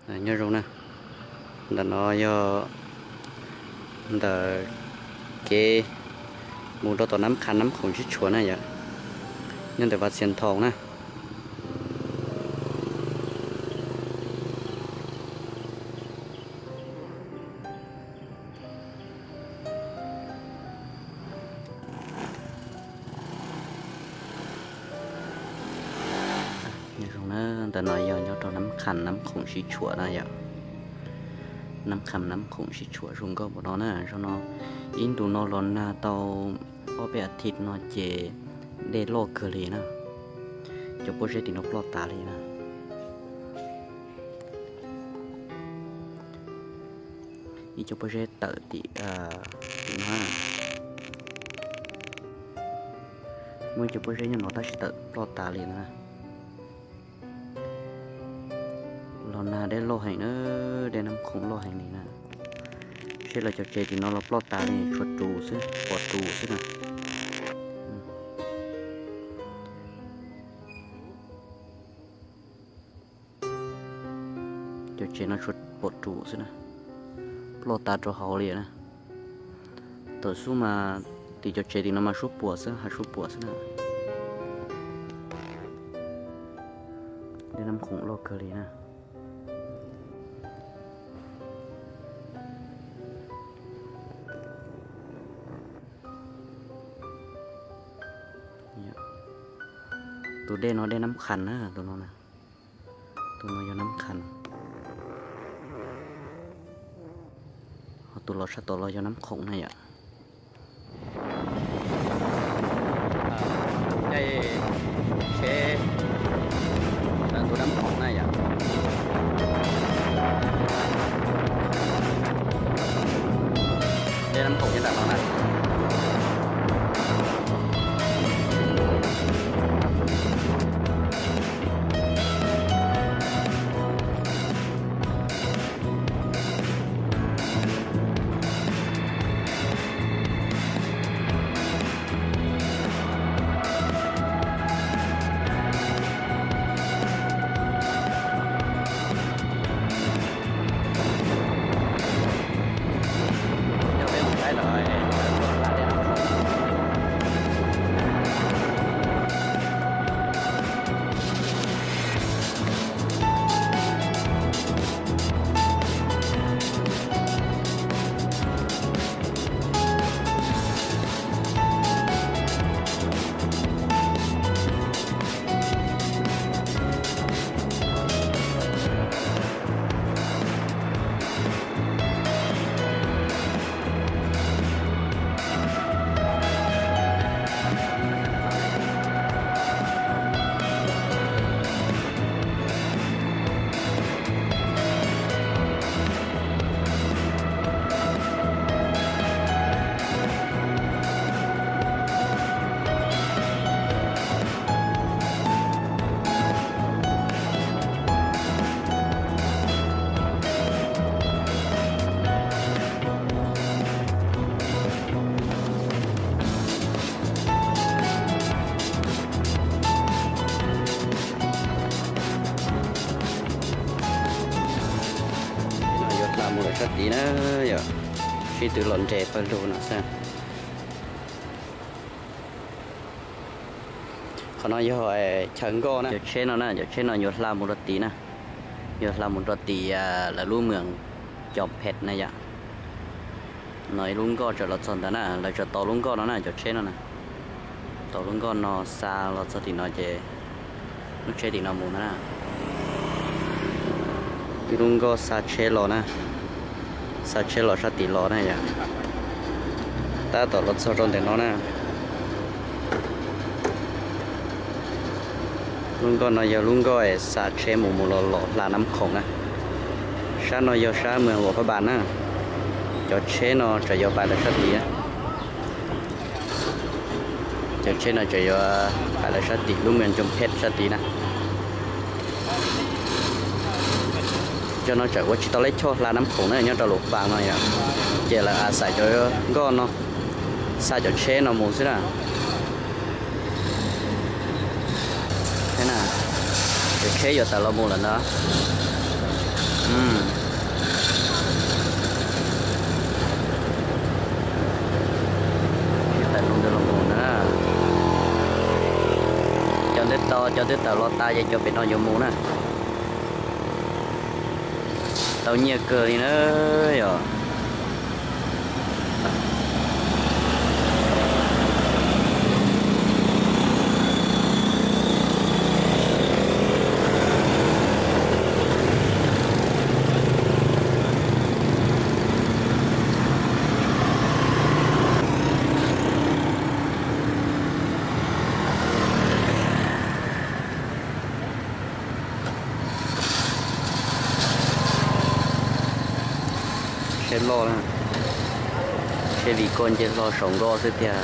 Nyob zoo na, ntawm no yog ntawm kev mus rau tom Nab Qhas Nab Khoom sib tshuam na yom, nyob ntawm Vaj Txias Nthoo na. Nyob zoo na, ntawm no yog nyob rau Nab Qhas Nab Khoom sib tshuam na yom. Nab Qhas Nab Khoom sib tshuam zoo nkauj npaum no na. Zoo no, ib ntus no los nag tau ob peb as thiv no ces dej loj kawg li na. Cov pob zeb tim no ploj tas li na. Ib cov pob zeb tawm tim, tim no, muaj ib cov pob zeb nyob no tab sis tawm ploj tas li na. Los nag dej loj heev na, dej Nab Khoom loj heev li na. Seb lawv cov tsev tim no los ploj tas li, tshuav tus xwb, pom tus xwb na. Cov tsev no tshuav pom tus xwb na, ploj tas rau hauv li na. Tawm xub mas tim cov tsev tim no mas suab puam xwb, hav suab puam xwb na. Dej Nab Khoom loj kawg li na. Tus dej no dej Nab Qhas na, tus no na. Tus no yog Nab Qhas, ho tus los sab tod los yog Nab Khoom na yom. Caij tsheb ntawm tus Nab Khoom na yom. Dej Nab Khoom nyob nram no na. No yuav hla mus lawm sab tid na yom, sib tw los nres pawg lug no xwb. Qhov no yog chaw nkoj na. Cov tsheb no na, cov tsheb no yuav hla mus rau tid na, yuav hla mus rau tim lawv lub moos Coo Phet na yom. No ib lub nkoj tseem los txog ntawd na, lawv tseem tau lub nkoj no na, cov tsheb no na. Tau lub nkoj no xa los txog tim no ces lub tsheb tim no mus ntag na. Ib lub nkoj xa tsheb los na, xa tsheb los sab tim los na yom. Tab tom los txog rau ntawm no na. Lub nkoj no yog lub nkoj xa tsheb mus mus los los hla Nab Khoom na. Sab no yog sab moos Huam Phab Npas na. Cov tsheb no tseem yuav pais lawm sab tid. Cov tsheb no tseem yuav pais lawm sab tim lub moos Coo Phet sab tid na. Cov no tseem ua tsis tau leb choj hla Nab Khoom na, nyob rau Luam Pas no yom. Ces lawv a xais cov nkoj no xa cov tsheb no mus xwb na. Cov tsheb yuav tawm los mus lawm ntag. Tawm lub ntawd los mus na. Cov ntawd tau, cov twb tawm los tas ces cov pem no yuav mus na. Tau nyiaj kawg li na yom. Tsheb loj na, tsheb vim koj nce hlo saum nkoj xwb tiag.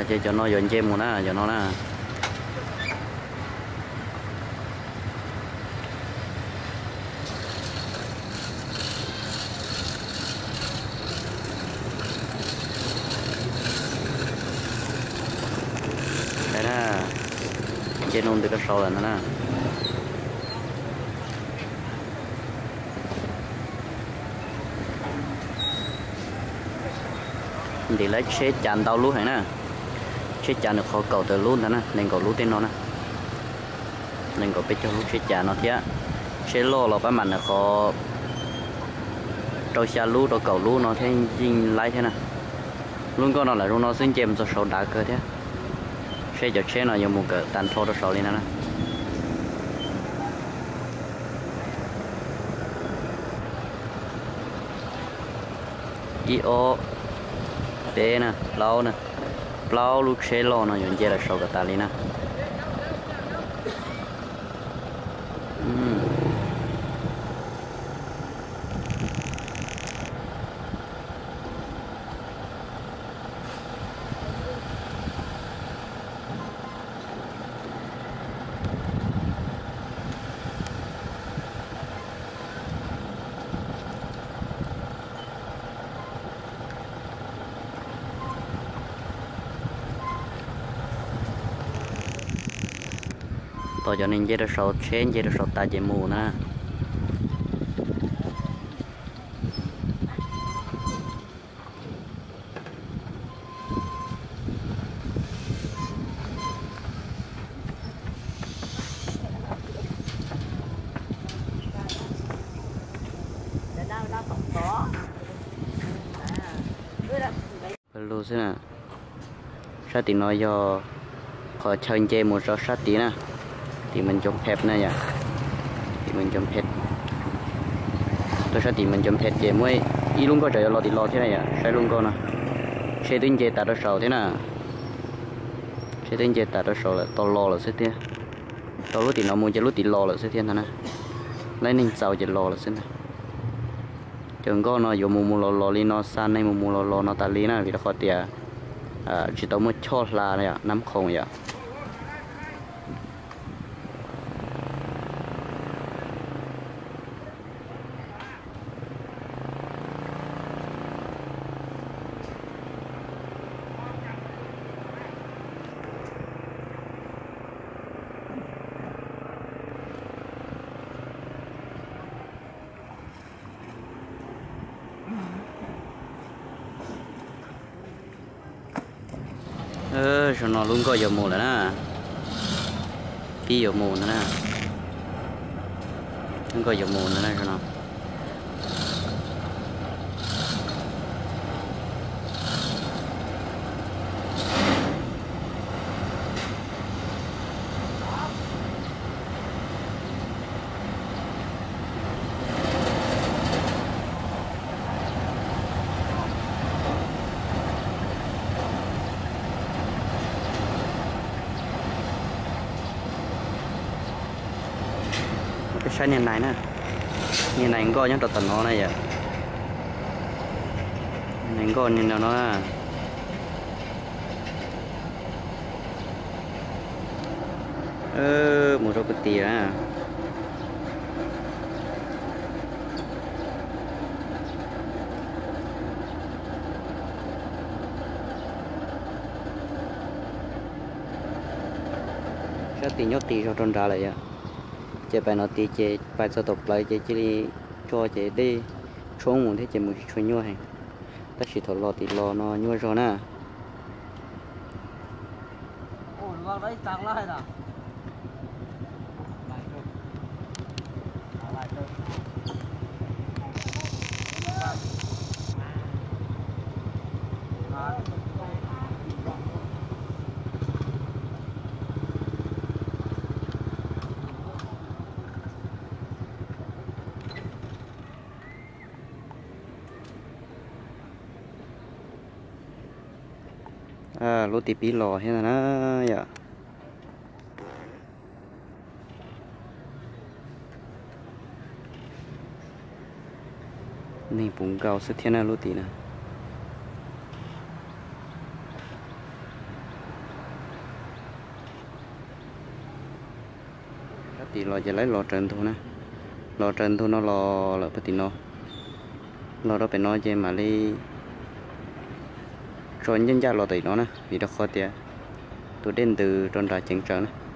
Ces cov no yuav nce mus na, cov no na. Saib na, nce lub ntawd rau saud lawm no na. Ntim lawv tsheb cav ntau lub heev na. Tsheb cav nws qhov kaum tawm lub ntag na, nees nkaum lub tej no na. Nees nkaum peb caug lub tsheb cav no thiab. Tsheb loj los pab mam nws qhov rau xya lub rau kaum lub no thiab yeej laib thiab na. Lub nkoj no lam zoo no xwb nce mus txog saud dav kawg thiab. Seb cov tsheb no yuav mus kawm tag nrho rau saud li no na. Ib ob peb na, plaub na, plaub lub tsheb loj no yuav nce los saud kom tas li na. Tos cov neeg nce rau saum tsheb nce rau saum tas ces mus na. Pawg lug xwb na. Sab tim no yog qhov chaw nce mus rau sab tid na, tim Mes Ncoos Phem na yom, tim Mes Ncoos Phem. Tuaj sab tim Mes Ncoos Phem ces muaj ib lub nkoj tsam yuav los tim los thiab na yom, saib lub nkoj no, tsheb twb nce tas rau saud thiab na, tsheb twb nce tas rau saud lawm, tau los lawm xwb thiab, tau lub tim no mus ces lub tim los lawm xwb thiab ntag na, laib neeg txaus ces los lawm xwb ntag. Cov nkoj no yuav mus mus los los li no, xa neeg mus mus los los no tas li na, vim rau qhov tias tsis tau muaj choj hla, nab khoom yom. Zaum no lub nkoj yuav mus lawm na, pib yuav mus ntag na, lub nkoj yuav mus ntag na zaum no. Peb saib niag nais na, niag nais nkoj nyob rau tom no na yom, nais nkoj niag no no na. Mus rau pem tid na. Sab tim nyob qis zog rau nrad lawm yom. Ces pais no tid ces pais txog tom plawv ces cia li tso ces dej tshoob mus thiab ces mus tsis tshua nyuaj heev. Tab sis thaum los tim los no nyuaj zog na. Lub tim pib los thiab na yom. Neeg puv nkaus xwb thiab na lub tim na. Sab tim los ces lawv los raws ntug na, los raws ntug no los lawm puag tim no, los rau pem no ces mam li tso ncaj ncaj los tim no na, vim rau qhov tias tus dej ntws rau nrad ceev tsawv na.